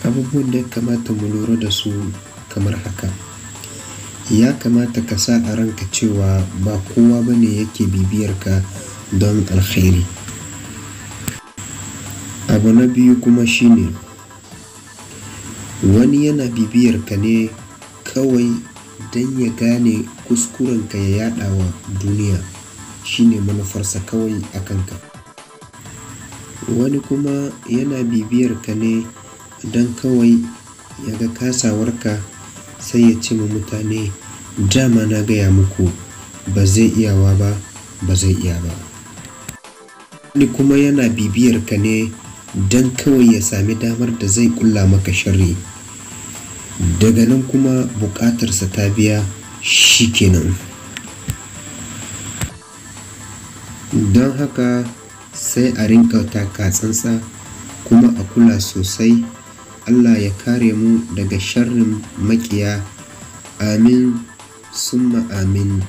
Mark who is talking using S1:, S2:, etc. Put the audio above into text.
S1: Abubuwan da ya kamata mu lura da su kamar haka. Ya kamata ka sa a ranka cewa ba kowa ba ne yake bibiyar ka don alkhairi. Abu na biyu kuma shine wani yana bibiyar ka ne kawai don ya gane kuskurenka ya yaɗa wa duniya, shine manufarsa kawai a kanka. Wani kuma yana bibiyar ka ne don kawai ya ga kasawarka sai ya ce ma mutane, dama na gaya muku ba zai iyawa ba, ba zai iya ba. Wani kuma yana bibiyar ka ne don kawai ya sami damar da zai ƙulla maka sharri. Daga nan kuma buƙatarsa ta biya, shi kenan. Don haka sai a rinƙa taka tsantsa kuma a kula sosai. Allah ya kare mu daga sharrin maƙiya. Amin summa amin.